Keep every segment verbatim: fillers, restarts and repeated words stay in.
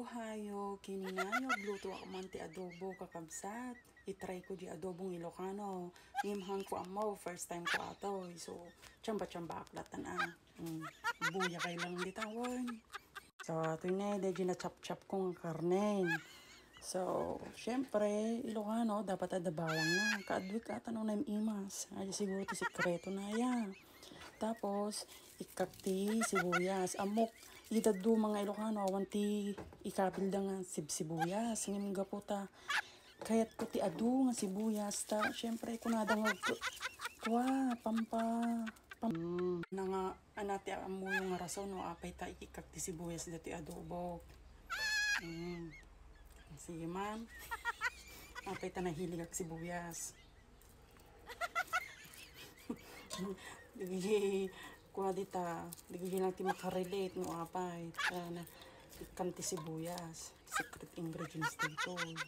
Hayo, kininayo, aglutoak man ti adobo, kakabsat. I-try ko di adobong Ilocano. Ngem haanko ammo, first time ko atoy. So, tsamba-tsambaak latan a. Mm. Buyakay lang dita, wen. So, atoy ne, daydi na-chop-chop ko nga karne. So, syempre, Ilocano, dapat adda bawang na. Kaadwek ata no naim-imas. Adi siguro ti sekreto na ya. Tapos, ikkak ti sibuyas. Ammok, ida duma nga Ilocano, awan ti ikabilda nga sibsibuyas. Ngem gapu ta, kayatko ti adu nga sibuyas. Ta, syempre, kunada nga, kua, pampa, pam-, na nga, ana ti ammoyo nga rason no apay ta ikkak ti sibuyas ditoy adobo. Mm. Sige man. Apay ta nahiligak sibuyas. Dagiti, kua dita, dagiti lang ti makarelate no apay. Ah, na, ikkan ti sibuyas. Secret ingredients daytoy.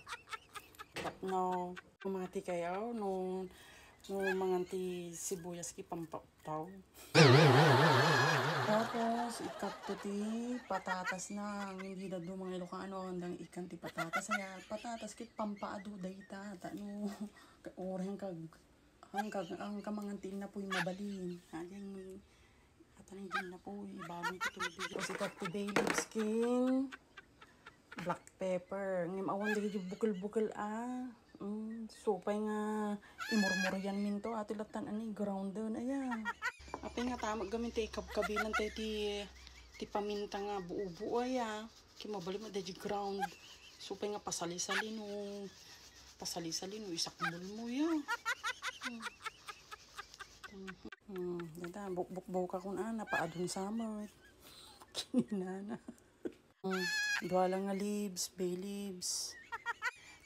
But no, kumati kayo, no, no mangan ti sibuyas ki pampautaw. Tapos, ikkak ti patatas na, ngem dida duma nga Ilocano, andang ikkan ti patatas. Aya, patatas ket pampaadu dayta, ta no, ka-, uray kag Ang kag-, ang kamangan ti innapoy mabalin. Ading, atan ti innapoy, ibalon ko tubig. Tapos ikkak ti bay leaves ken black pepper. Ngem awan dagiti bukel-bukel a. Mm, supay nga imurmurianminto, atoy latan ani, ground doon, aya. Apay nga tamak gamin ti ikabkabilan tayo ti, ti paminta nga buo-buo, aya. Ket mabalin met daydi ground. Supay nga pasali-sali no, pasali-sali no isakmulmo ya. Hmm. Hmm, dada, bukbukbukakon a, napaadun sa met. Kininana. Hmm, dua lang nga leaves, bay leaves.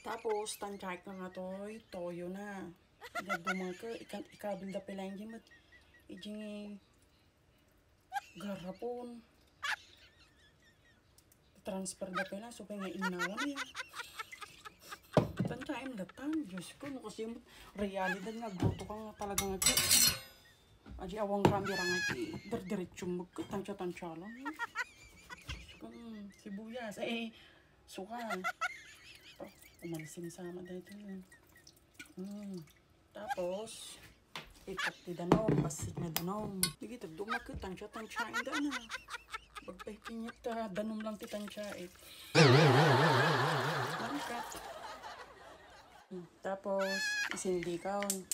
Tapos, tantiaek nga toy, toyo na. Ida duma nga, ika-, ikabil da pay laeng met. Ijing garapon. Transfer da pay la, supay nga innawan ya. Tantiaem latan, Diyos ko, no kasi realidad nga agluto ka nga talaga nga. Adi awan ka, ang birang nga ti, dir-diretso mo, tantia-tantia lang. Diyos ko, mm, sibuyas, eh, suka. Umalis yung sama dito, eh. Mm. Tapos, ikkak ti danum, bassit nga danum. Dagiti duma ket tantia-tantiaen da na. Agpaypinyat ta, danum lang ti tantiaek. Langkat. Hmm, tapos, isindikaon.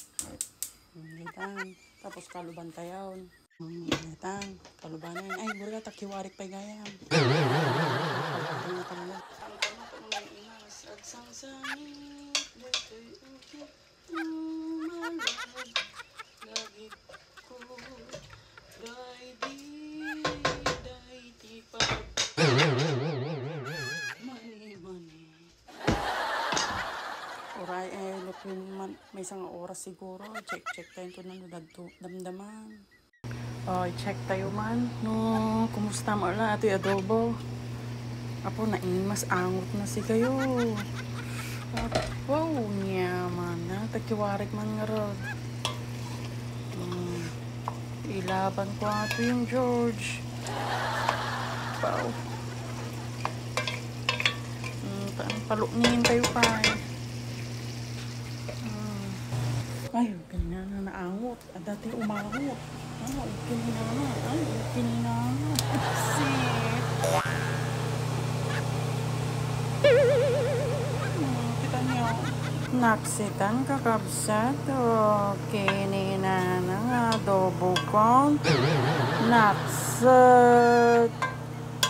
Hmm, itan. Tapos, kalubantayon. Hmm, itan. Kalubanan. Ay, burga, takiwarik pay gayam. Ang tama ko, may imas. Agsangsangit, daytoy ukit. Umalag, lagip ko, daydi, daydi pag-, mani, mani. Uray, eh, lupin man, maysa nga oras siguro. Check, check tayo ito na nadadto-, damdaman. Oh, i-check tayo man. No, kumusta mo la atoy adobo? Apo, naimas, angot na si kayo. Wow, niya man na. Takiwarik man nga rod. Hmm. Ilaban ko ato yung George. Wow. Hmm, pa-, paluknin tayo pa eh. Hmm. Ay, ganyan na naangot. Adda ti umangot. Ah, okay na. Ay, okay na. Sit. Hmm, kita niyo. Naksitan, kakabsat. Okay, ni nana nga adobo ko. Naksat.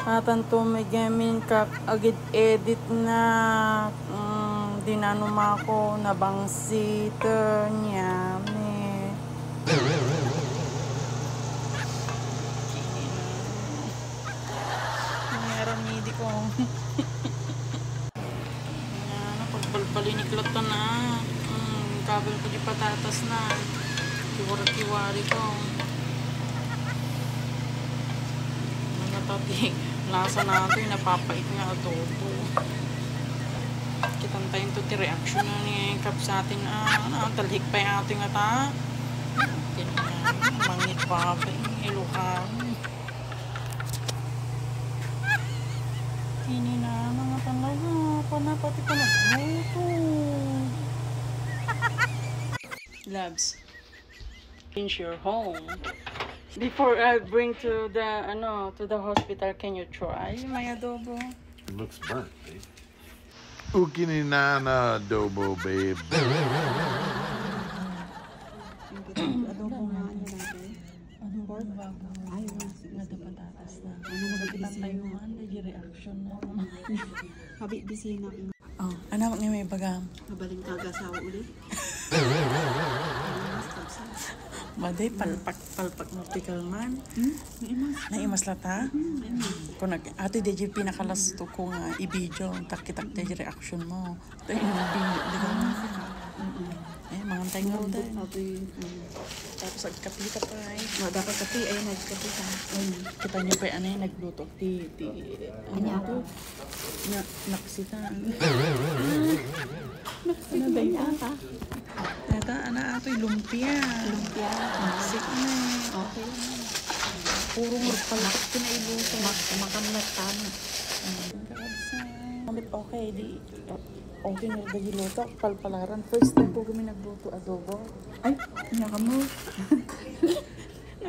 Atan to, megamin kak agid edit na, mm, dinanumako, nabangsit, nyami. Ngaramidi ko. Ano, pagbalbalinik latta na. Mm, kabil ko di patatas na. Kiwari-kiwari ko. Ano, tati, lasa na ito, yung napapait nga adobo. Kitan tayo ito, ti reaction na ni Kapsatin, ah, ano, talhik pa yung ating ata. Mangit pa, pa, ilukan. Ini na, ano, Na, pati ka nagluto. Labs, change your home. Before I bring to the, ano, to the hospital, can you try my adobo? It looks burnt, babe. Ukininana adobo, babe. Adobo nga, ano natin? Pork? Ay, wala. Sige, sige. Patatas na. Ano na ba? Kitang tayo nga, may reaction na. Mabibisi na. Oh, anak nga may bagam. Mabaling ka agasawa uli. Madi, palpak, palpak mo tikal man. Hmm? Naimas. Naimas la ta? Hmm, naimas. Kung nag-, ati, di pinakalasto ko nga i-video, takitak di reaction mo. Tayo yung video, di ba? Mm-mm. Eh, mga tayo nga tayo. Tapos, agkapi ta pa, eh. Wala ka kapi, ay, nagkapi ka. Ay, kita niyo pa, ano, yung nagluto. Ti, ti, ano ako? Na, naksita. Naksita. Ano ba yun? Tata, ana, atoy lumpia. Lumpia. Naksita na, eh. Okay lang. Puro nga pala. Kinailuto. Mak-, makamlatan. Ang kakabsa. Amit okay, di. Okay nga, dagi luto. Palpalaran. First time ko kami nagluto adobo. Ay, niya ka mo.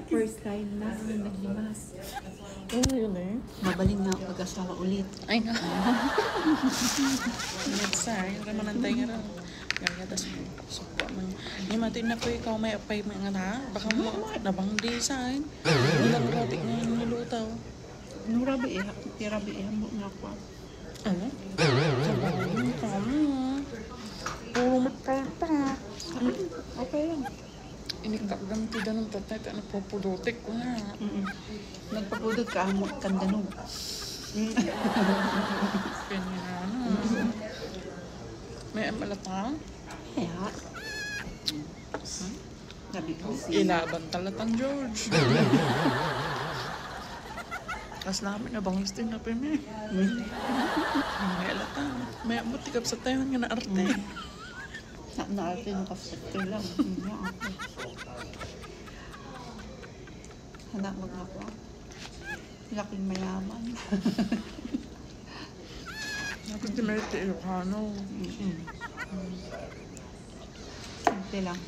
First time na naghimas. Ano yun eh? Mabaling nga pag-asawa ulit. Ay, nga. Ingat sa, yung ramanantay nga raw. Gaya, tas, sukwa man. Ni mati na po ikaw may apay mga na. Baka mo, nabang di sa, eh. Ilang grabe nga yung nilutaw. Nung rabi eh, ti rabi eh, mo nga kwa. Ano? Sabaw yung tama. Puro matay pa. Okay lang. Inikakdam ti danong tatay, ta nagpapudotek ko na. Mm-mm. Nagpapudot ka, amo, kandanog. Kanya na, ano. May malata? Kaya. Sabi ko, si Ilaban talatan, George. Kas namin na bangis din na pimi. May alata. May amo ti kabsat tayo nga naarte. Na, naarte yung kabsat ko lang. Hindi ako. Anak, wag ako. Laking mayaman. Ako ti may ti Ilocano. Mm-mm. Ante lang.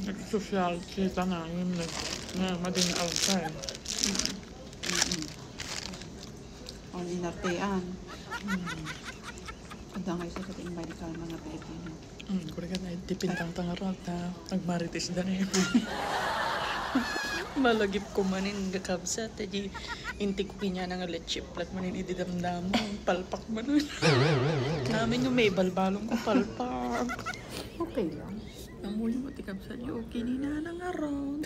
Nagsosyal kita na yun, nag-, na mading alta eh. Mm-mm. O, inartean. Mm. Adda nga isa sa timbay di ka mga Pilipino. Mm, kurikan ay tipintang tangarot, ha? Nagmarites da na yun. Malagip ko manin, kakabsat, di inti ko kinya na nga leche flan manin idi damdamo, palpak manin. Namin yung may balbalong ko, palpak. Okay lang. Ang muli mo, tikabsat, yung okay ni nanang aron.